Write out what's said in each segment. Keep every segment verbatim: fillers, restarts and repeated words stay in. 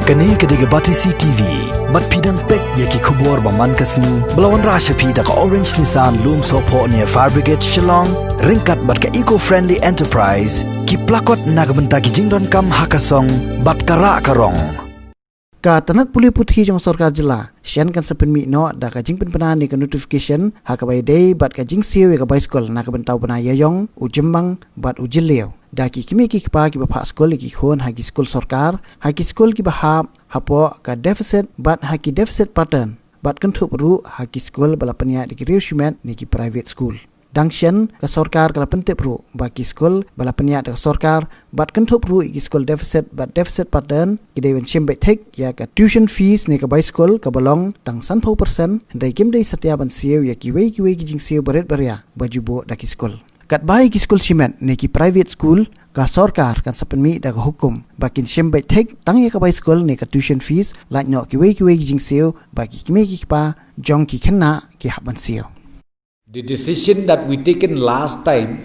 Kane ka dei ka Batesi T V. Bad phi dang peit ïa ki khubor ba man ka sngi ba la wanrah sha phi da ka Orange Nissan Lumsohphoh near Fire Brigade Shillong, ryngkat bad ka Eco Friendly Enterprise, ki plakot na ka bynta ki jingdonkam ha ka song bad ka rah ka rong. Ka tnat pule puthi jong sorkar jylla shen kan sa pynmih noh da ka jingpynbna ne ka notification ha kaba ïadei bad ka jingsiew ïa ka bai skul na ka bynta u bnai ïaïong, u jymbang bad u jylliew da ki kmie ki kpa kiba phah skul ïa ki khun ha ki skul sorkar, ha ki skul kiba hap hapoh ka deficit bad ha ki deficit pattern, bad kynthup ruh ha ki skul ba la pynïaid da ki riew shimet ne ki private school. Dang shen ka sorkar ka la pyntip ruh ba ki skul ba la pynïaid da ka sorkar bad kynthup ruh ïa ki skul deficit bad deficit pattern ki dei ban shim beit thik ïa ka tuition fees ne ka bai skul kaba long tang sanphew percent, hynrei kim dei satia ban siew ïa kiwei kiwei ki jingsiew barit baria ba ju buh da ki skul. Katba ïa ki skul shimet ne ki private school, ka sorkar kan sa pynmih da ka hukum ba kin shim beit thik tang ïa ka bai skul ne ka tuition fees, lait noh kiwei kiwei ki jingsiew ba ki kmie ki kpa jong ki khynnah ki hap ban siew. The decision that we taken last time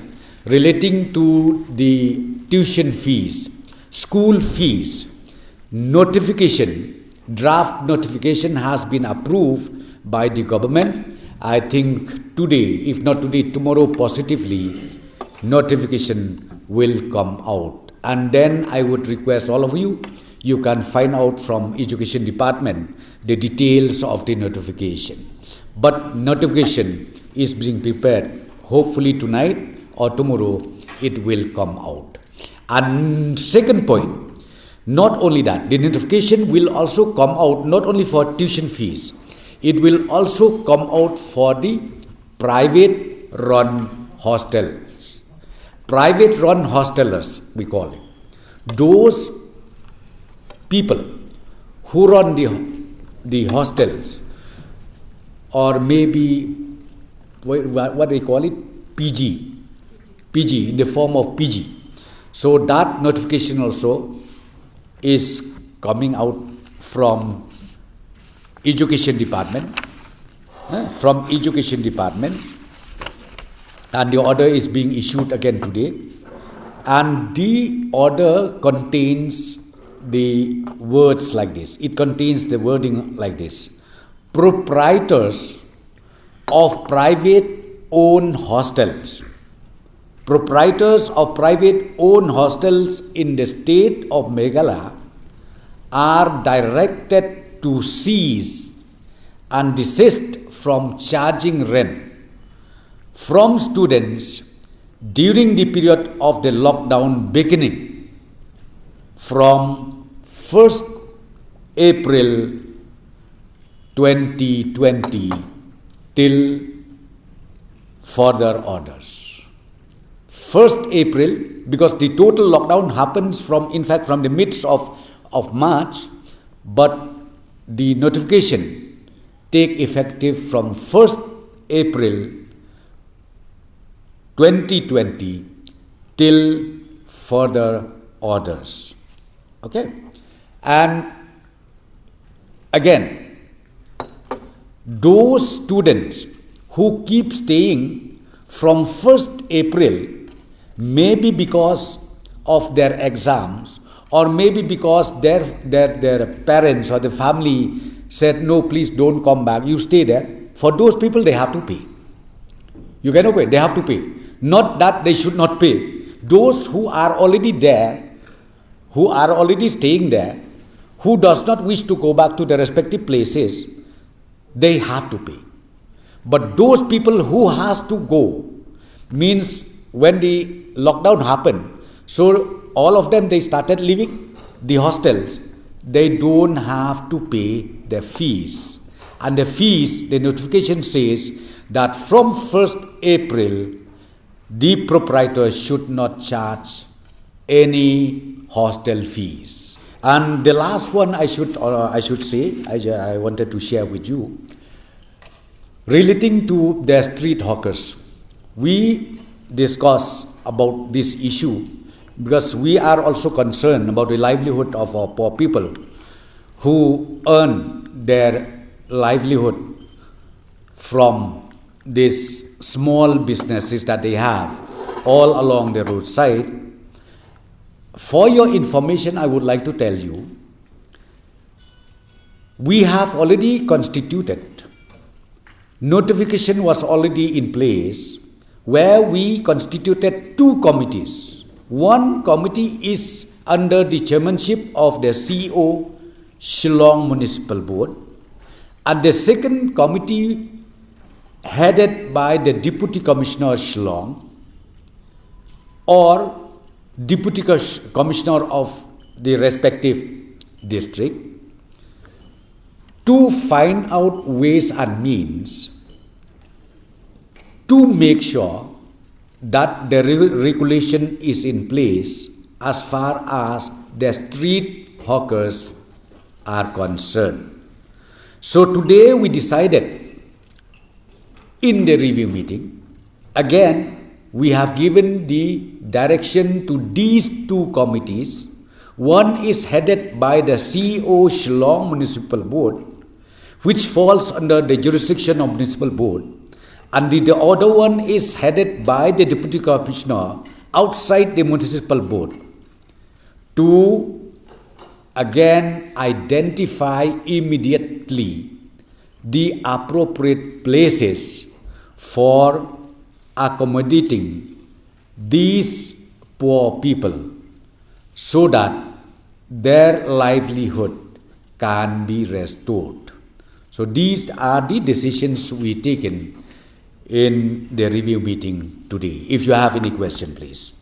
relating to the tuition fees, school fees, notification, draft notification has been approved by the government. I think today, if not today, tomorrow positively, notification will come out. And then I would request all of you, you can find out from education department the details of the notification. But notification is being prepared. Hopefully tonight or tomorrow it will come out. And second point, not only that, the notification will also come out not only for tuition fees, it will also come out for the private run hostels. Private run hostelers, we call it. Those people who run the, the hostels, or maybe what, what they call it, P G, P G, in the form of P G. So that notification also is coming out from education department, eh, from education department, and the order is being issued again today. And the order contains the words like this. It contains the wording like this: proprietors of private owned hostels. Proprietors of private owned hostels in the state of Meghalaya are directed to cease and desist from charging rent from students during the period of the lockdown, beginning from first April twenty twenty till further orders. First April, because the total lockdown happens from, in fact, from the midst of, of March, but the notification take effective from first April twenty twenty till further orders. Okay? And again, those students who keep staying from first April, maybe because of their exams, or maybe because their, their, their parents or the family said, "No, please don't come back, you stay there." For those people, they have to pay. You cannot pay, they have to pay. Not that they should not pay. Those who are already there, who are already staying there, who does not wish to go back to their respective places, they have to pay. But those people who has to go, means when the lockdown happened, so all of them, they started leaving the hostels. They don't have to pay the fees. And the fees, the notification says that from first April, the proprietor should not charge any hostel fees. And the last one I should, uh, I should say, I, I wanted to share with you, relating to the street hawkers. We discuss about this issue because we are also concerned about the livelihood of our poor people who earn their livelihood from these small businesses that they have all along the roadside. For your information, I would like to tell you, We have already constituted, notification was already in place, where we constituted two committees. One committee is under the chairmanship of the C E O, Shillong Municipal Board, and the second committee headed by the Deputy Commissioner, Shillong, or Deputy Commissioner of the respective district, to find out ways and means to make sure that the regulation is in place as far as the street hawkers are concerned. So today we decided in the review meeting, again, we have given the direction to these two committees. One is headed by the C E O, Shillong Municipal Board, which falls under the jurisdiction of Municipal Board, and the, the other one is headed by the Deputy Commissioner outside the Municipal Board, to again identify immediately the appropriate places for accommodating these poor people, so that their livelihood can be restored. So these are the decisions we taken in the review meeting today. If you have any question, please.